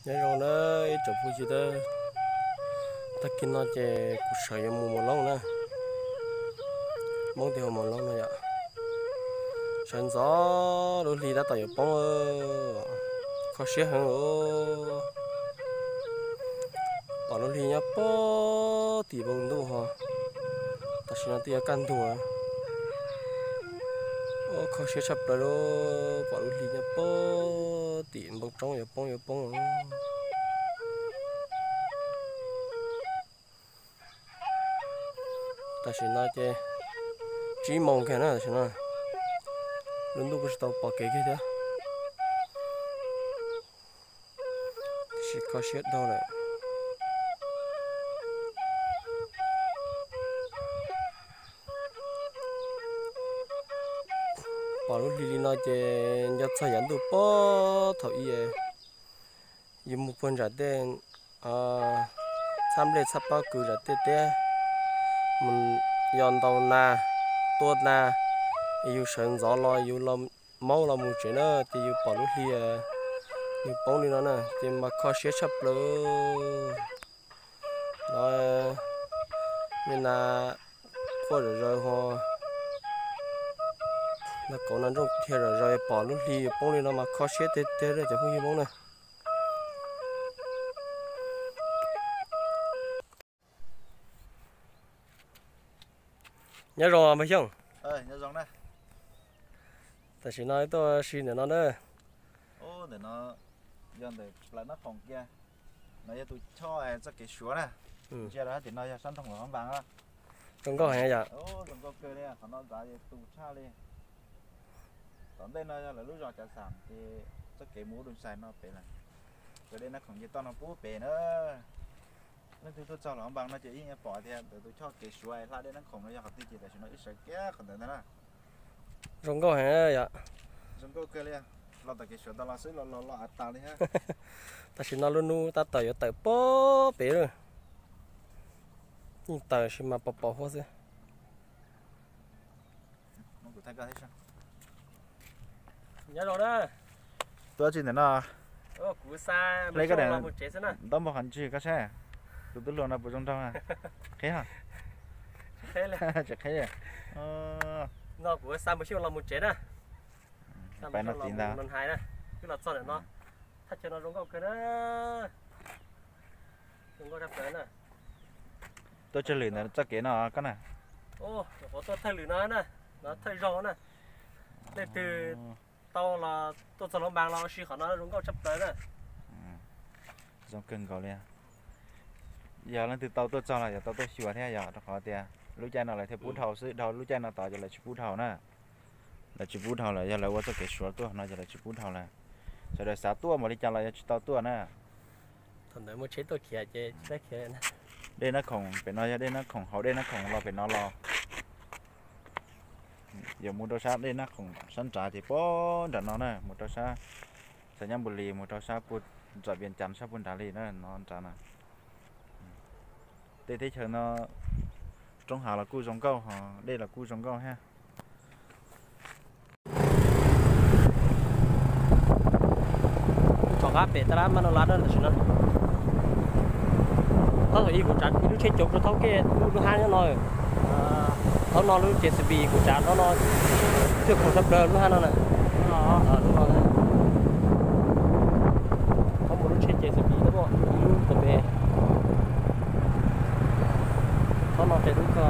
Nyob zoo na ib tsoom phooj ywg, tag kis no ces kuv sawv yuav mus Moos Loob na. Hmoob tias hu Moos Loob no yom. Sawv ntxov lub hli tab tom yuav poob, kho siab heev os. Pom lub hli nyob pog tim npoo ntuj ho, tam sim no twb yuav kaj ntug. Kho siab tshaj plaws li, pom lub hli nyob pog tim npoo roob yuav poob yuav poob. Tam sim no ces tsib moos kiag na, tam sim no lub ntuj kuj tsis tau pom kev kiag thiab. Tab sis kho siab dhau lawm. Pom lub hli li no ces nco txog yav ntuj pog thaum ub, yus mus puag nram tej txhab nplej txhab pob kws nram tej teb, mus yos ntaus nas, tua nas, yus sawv ntxov los yus los maub los mus tsev na ces yus pom lub hli nws poob li no na ces mas kho siab tshaj plaws. No, me nas quaj zom zaws ho, nas kauv nas ntsoj dhia zom zaws, pom lub hli poob li no mas kho siab tiag tiag li cov phooj ywg Hmoob na. Nyob zoo npawg Xyooj. Tam sim no tuaj si ntawm no na. Ntawm no yog ntawm plaws Nab Khoom kiag. No yog tus choj txoj kev suav na. Ntsia rau sab tim no yog sab nroog Los Npas. Zoo nkauj heev yom. Zoo nkauj kawg li, qhov no ntxav tu tshaj li. Tom ntej no yog lawv lub zos Cav Xam ces txoj kev mus ub Doo Xais no pem lawm. Dej Nab Khoom ces toj no pub pem na. Leej twg tuaj txog Los Npas no ces yeej pom tias ntawm tus choj kev suav hla dej Nab Khoom no yog qhov twg ces tam sim no wb sawv kiag qhov ntawd ntag na. Zoo nkauj heev yom. Zoo nkauj kawg li, los tom kev suav tas los xwb los los los av tas li. Tam sim no lub hnub tab tom yuav tawm pog pem lawm. Yeej tawm sis mas pom pom huab xwb. Nyob zoo na. Tuaj tsis ntawm no. Kuv xa Npawg Xyooj los mus tsev xwb na. Ntaub npog qhov ntswg koj saib, tus tub hluas no puas zoo nraug na? Qhib, tsis qhib. No kuv xa Npawg Xyooj los mus tsev na. Pais no tiv ntag. Hais na, twb los txog ntawm no, thaj chaw no zoo nkauj kawg na. Zoo nkauj tshaj plaws na. Tuaj tsawg lwm ntawm txoj kev no koj na? Nyuam qhuav tuaj thawj lwm no na, no thawj zaug na. Leej twg tau los tuaj txog Los Npas los ua si qhov no zoo nkauj tshaj plaws na. Zoo kawg nkaus li. Yog leej twg tau tuaj txog los yog tau tuaj xyuas thiab yog rau qhov tias lub caij no lawv thiaj pub dhau xwb, dhau lub caij no tod ces lawv tsis pub dhau na. Lawv tsis pub dhau lawm, yog lawv ua txoj kev suav tuaj no ces lawv tsis pub dhau lawm. Sawv daws xav tuaj npaum li cas los yog tsis tau tuaj na. Thaum ntawd muaj tsheb tuaj khiav ces tsis tau khiav. Dej Nab Khoom pem no yog dej Nab Khoom, hauv dej Nab Khoom los pem no los. Yuav mus rau sab dej Nab Khoom sab nrad ces pog nram no na, mus rau sab Xais Nyab Npus Lis, mus rau sab puag ntxawm Vias Cas sab puag nrad li na, no nrad na. Tej teb chaws no roob hav los kuj zoo nkauj ho, dej los kuj zoo nkauj thiab. Rov qab pem tab lab mab no lab na tam sim no. Thaum ub kuv tsav ib lub tsheb coob rau thaub kej lub hab nyob no. Thaum no lub J C B kuv tsav thaum no thiaj khoom tshaj plaws lub hab no na. Lub no, thaum mus lub tsheb J C B thaum ib lub tom pem. Thaum no ces lub ko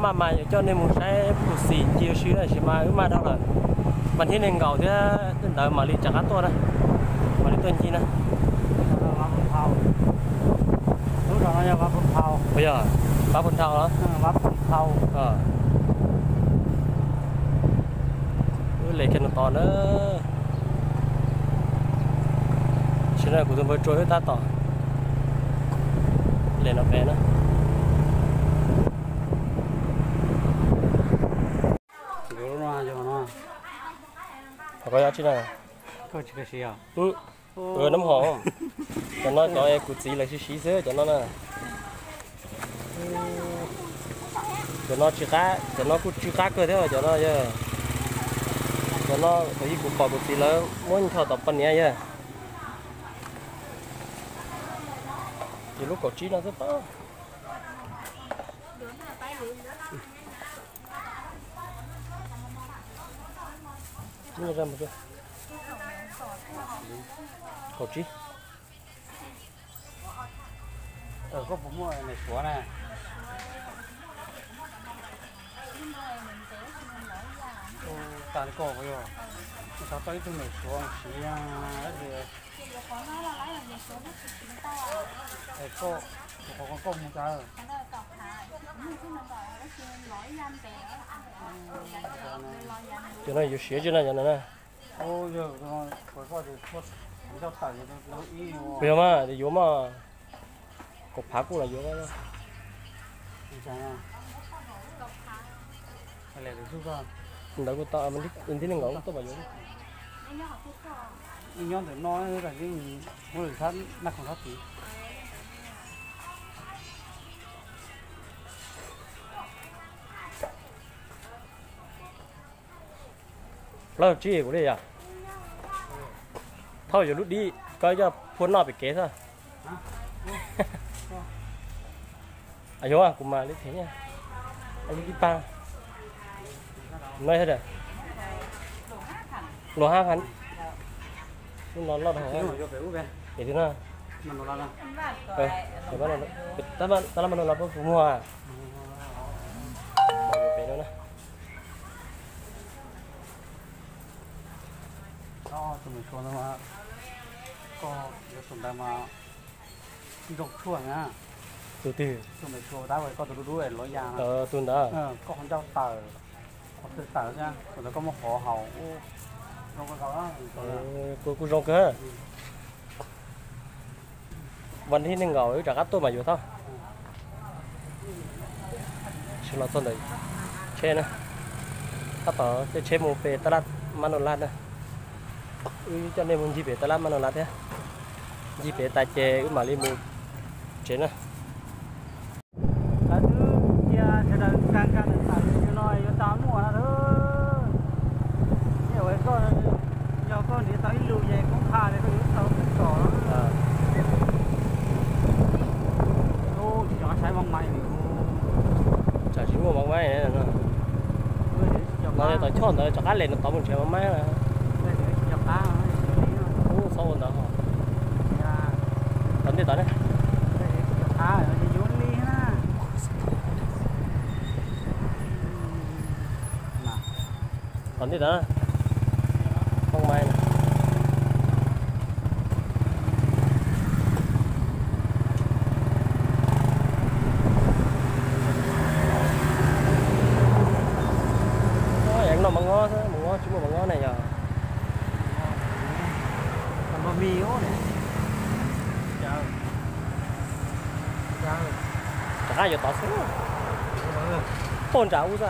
Maj mas yuav coj nej mus saib puj xim ncig ua si na, tab sis mas wb maj dhau lawm. Vas thib nees nkaum thiab tej ntawd mam li rov qab tuaj na, mam li tuaj ncig na. Lub zos no yog Vaj Pub Thau. Ua yog Vaj Pub Thau los? Vaj Pub Thau. Wb le kiag no tos na. Sim no kuv tus npawg Tsua wb tab tom le no pem na. Ho koj yog tsi na? Nab hom, cov no cov kuv txiv lawv siv siv xwb cov no na. Cov no tsis qab, cov no kuj tsw qab kawg thiab cov no yog. Cov no thaum ub kuv pom kuv txiv lawv muab ncho tom poj niam yog. Ces lub kaum tsib no xwb pab. Kaum tsib. Koj puas muaj nais suav na? Tus tas li koj puas yog? Xav tau ib tug nais suav siv. Koj, koj mus cas? Cov no yuav siav tsi na cov no na. Yog mas, yuav mas. Kaum phav kuj los yuav. Ntawd kuj tau, ib thib nees nkaum tuaj mam yuav. Nyob ntawm no, muab lwm thab naj khoom thab tid. Plaub tsib kuv li yog. Thauj yuav lub dib, koj coj phua noj pem kev xwb. Yuav kuv mam li them. Lub dib pag no, luag hab phav. Lub no loj dhau. Pem twg no? Tab lab mas no los puas muag? Pem no na. Tus me suav ntawd mas, koj yuav tus ntawd mas zoo tshuaj na. Tus twg? Tus me suav tab koj tus dub dub lov ya. Tus ntawd. Koj qhov ncauj tawm, qhov twg tawm thiab, tus ntawd koj muab hov haus. Kuj zoo kawg. Vas thib nees nkaum wb rov qab tuaj mam yuav tau. Tsheb los txog ntawm tsheb na, tab tom caij tsheb mus pem tab laj Mab Nus Laj na. Wb coj nej mus ncig pem tab laj Mab Nus Laj thiab. Ncig pem tas ces wb mam li mus tsev na. Lawv twb cia sawv daws nkag nkag ntawm tawm no yuav tau muaj no. Yog koj, yog koj nrhiav tau ib lus ces koj qha li koj yuav tau txog no. Tsis tshua saib mob maib li. Tsam tsis muaj mob maib no. Los tom choj ntawd rov qab les no tod mus nrhiav mob maib na. Ub, txhob ua ntawd. Tom ntej tod ne. Tom ntej tod, mob maib. Noj mov ngob xwb, mov ngob tsis muaj mov ngob ne yog. Rov qab yuav tod xwb. Poj nram ub xwb.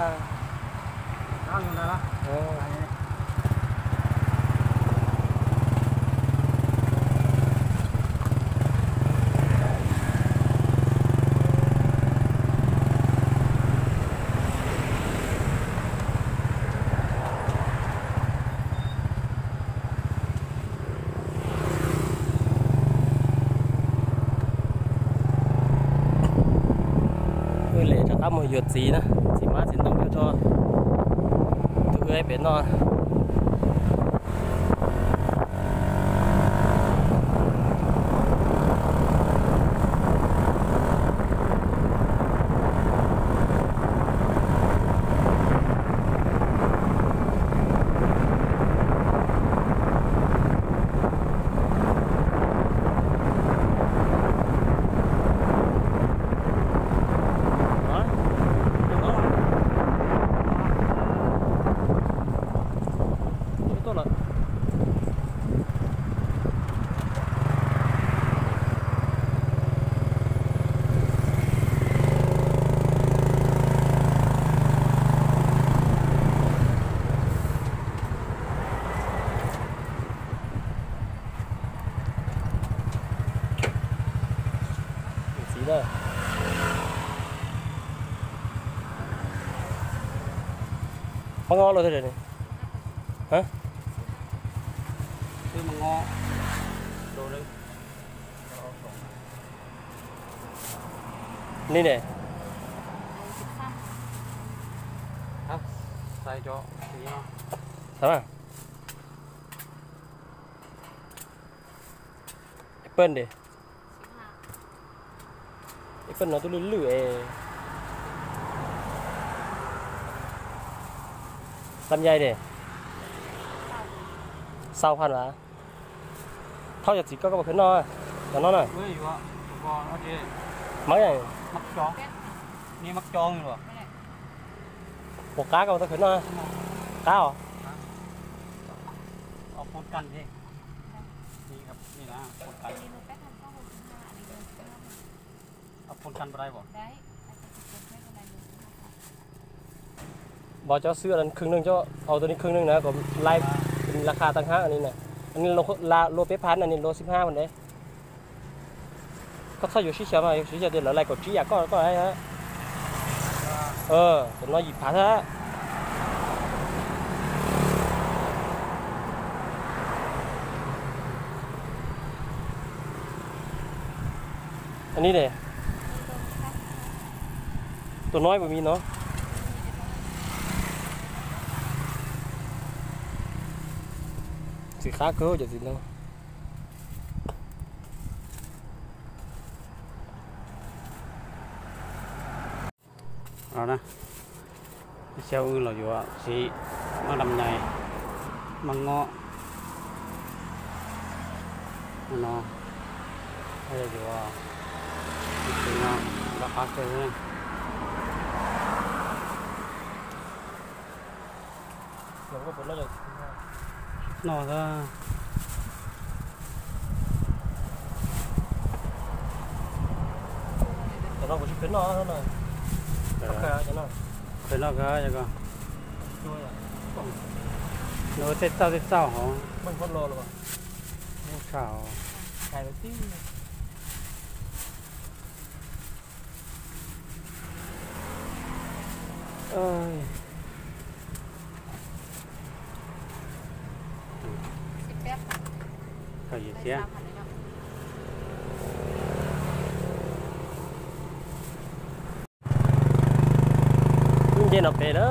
Wb le rov qab mus yuav txiv na, txiv hmab txiv ntoo rau tus wb pem no. Mab ngob los thiab ni. Ni ne. Xav na. Apple de. Apple no twb lwj lwj es. Lam yai de. Sau phan vas. Thaub yog txiv koj, koj puas khwv noj cov no na? Mab, puas qab koj tau khwv noj? Qab os. Vos cov xwb khwv neeg cov, au tus ni khwv neeg na kom lais, laj kha tag hab ni na. Ni luag peb phav na, ni luag xib hab phav de. Koj txhob yuav sib xyaw mas, yuav sib xyaw tias lawv lais kaum tsib yam koj, koj. Cov no yim phav thiab. Ni de. Tus no puas mi no? Txiv qab kawg cov txiv no. Xyaw wb los yuav txiv mab lam nyai, mab ngob no, yuav txiv no, laj qab kawg. No, cov no kuv tsis pheej noj no. Kheev noj kawg os. Nws tej txauj tej txauj hov. Muaj tshaj os. Kawg yim thiab. Nce no pem na.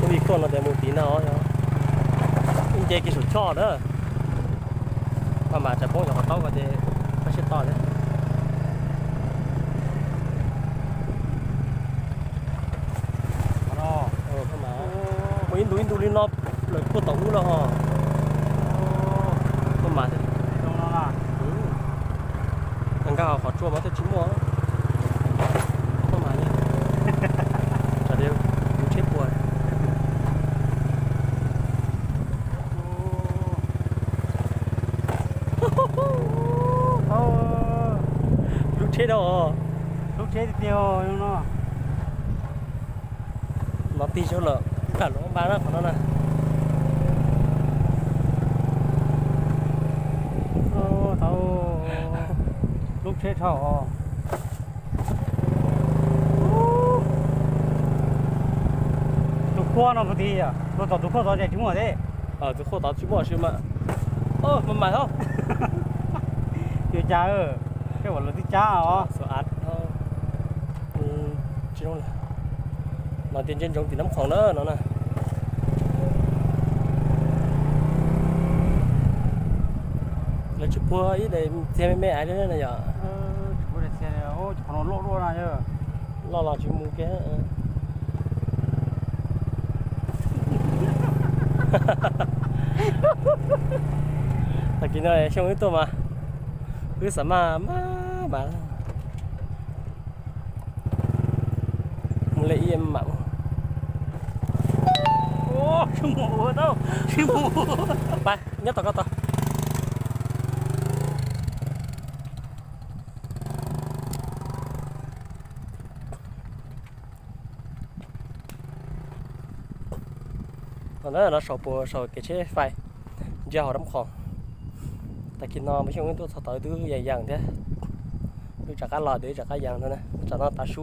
Lub vij koj no ces mus tim no, nce kiag saum choj na. Maj mam tsam poob cov qhov taub ko ces pab siab to thiab. Mus ib ntu ib ntu li no lawm puag tom ub los ho. Maj mam thiab. Nkag qhov tsua mas thiaj tsis muaj. Maj mam li. Tsam li lub tsheb puas. Lub tsheb no, lub tsheb tiag tiag no. Los tig zoo lawm, kam lub npab na qhov no na. Tau lub tsheb dhau. Tus khuab no puas tig, tus tod, tus khuab tod ces tsis muaj thiab. Tus khuab tod tsis muaj si mas. Maj mam os. Yuav cas, tej uas lawv twb cab os. Mas tias ntsia ntsoov tim Nab Khoom na no na. Lawv tsis puag ib daim txiag me me aiv li na yom. Loj los tsis mus kiag. Tag kis no xyoo wb tuaj mas wb xav maj maj mas mus li ib mam mus. Mus ua tau, mus. Pab nyob tom koj tau. Tau na, no saum puas saum kev tsheb fais, ntsia hauv dab qhoom. Tag kis no npawg Xyooj wb tuaj txog tod twb yees yees thiab. Wb rov qab los twb rov qab yees no na, tsam no tav su.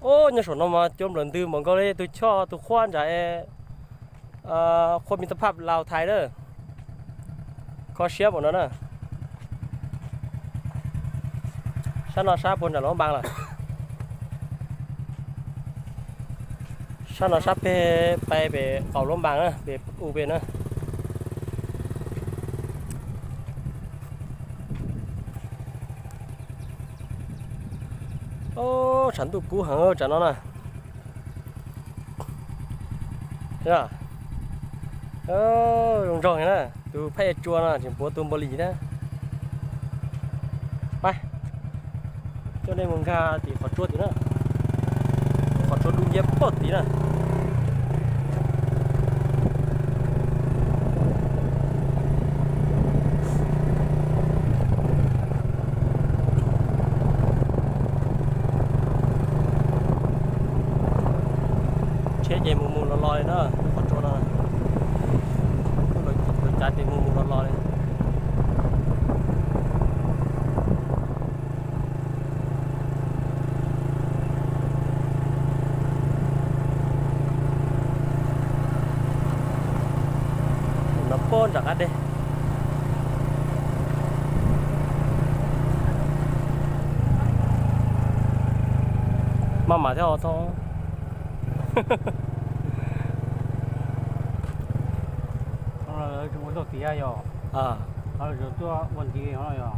Ub, nyob saum no mas cua nplawm ntws npaum nkaus li tus choj tus qhuab nram qhuab Miv Toj Phaj Laus Thais na. Kho siab npaum no na. Sab no sab puag nram Luam Npas lawm. Sab no sab pem, pem qaum Luam Npas na, pem u pem na. Tshav ntuj kub heev tsam no na. Zoo nraug na, tus phaj ej tsua no tseem puav tus npaus lis thiab. Pab coj nej mus nkag tim qhov tsua tim na. Qhov tsua dub nciab pog tid na. Tsheb ces mus mus los los li na, qhov tsua no. Lawv cav ces mus mus los los li. Nov pob nram qab dej. Maj mam thiab os txhob. Ua tiav yog, tuaj ua ntiv no yog.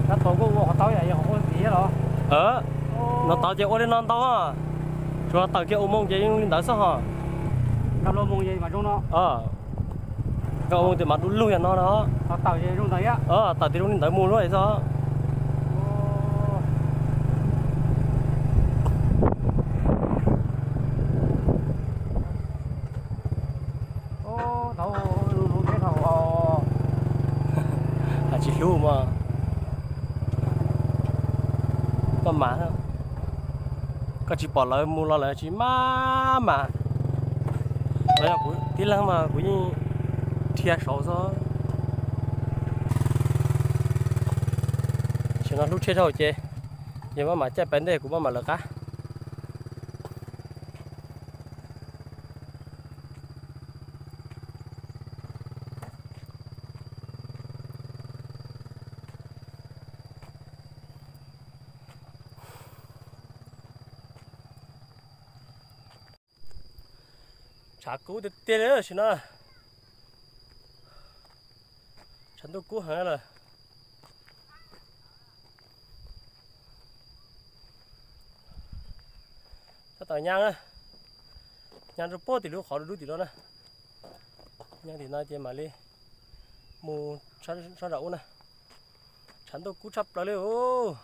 Tab tom kuj ua qhov tau yam yog qhov ua ntiv los. No tod ces ua li no ntau, tsuas tawm kiag ua moo ces zoo li ntawd xwb hos. Nkag ua moo ces mam zoo no. Nkag ua moo ces mam du lug yam no no. Tawm ces zoo ntawd thiab. Tawm ces zoo li ntawd mus luaj xwb. Tsis hlub mas. Koj mas, koj tsis pom lawv mus los lawv tsis maj mam. Los yog kuv tib leeg mas kuv yeej dhia saud xwb. Tam sim no hlub tsheb dhau ces yog maj mam caij pais ntej kuv maj mam lawv qab. Tshav kub tiag tiag li tam sim no. Tshav ntuj kub heev lawm. Tab tom nyas na, nyas rau puag tim lub qhov dub dub tim no na. Nyas tim no ces mam li mus sab nram ub na. Tshav ntuj kub tshaj plaws li os.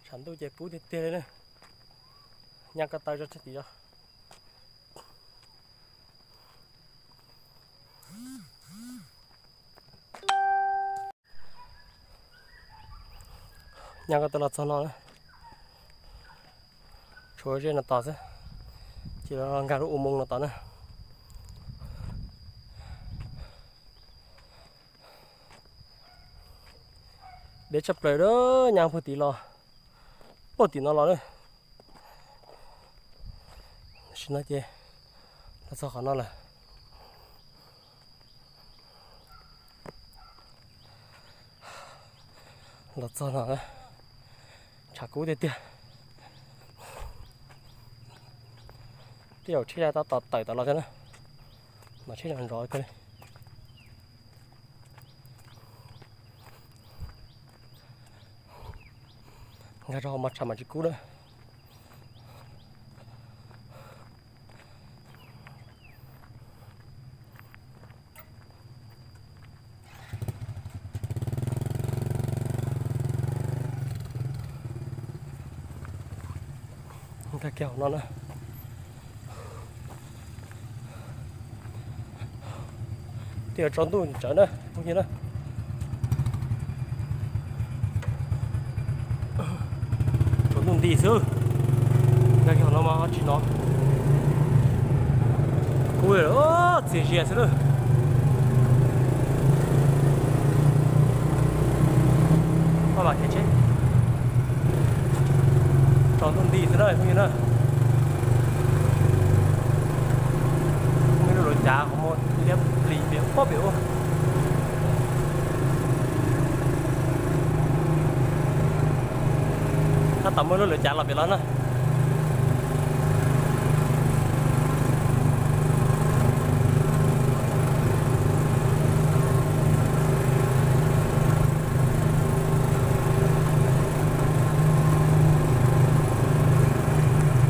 Tshav ntuj ces kub tiag tiag li na. Nyas ko taw rau sab tim no. Nyas ko taw los txog no, tshuav zej no tos xwb, ces los nkag lub ua moo no tos na. Deb tshaj plaws, nyas puag tim los, puag tim no los na. Tam sim no ces los txog qhov no lawm. Los txog no, tshav kub tiag tiag. Tej zaum tsheb tab tom tawm tawm los thiab na, mas tsheb nrov kawg li. Nkag rau hauv mas tshav mas tsis kub na. Nkag kiag hauv no na. Twb yuav tsaus ntuj tsawv na phooj ywg na. Tsaus ntuj nti xwb. Nkag kiag hauv no mas tsis hnov kub li, txias zias xwb lawm. Tsaus ntuj nti xwb na phooj ywg na. Muaj ib lub luav cav qhov muag liab plis pem pob pem ub. Tab tom muaj lub luav cav los pem los na.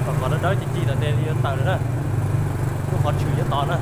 Tom qhov dawb dawb ci ci tom tes yuav tawm lawm na. Lub qhov tshwm yuav tod na.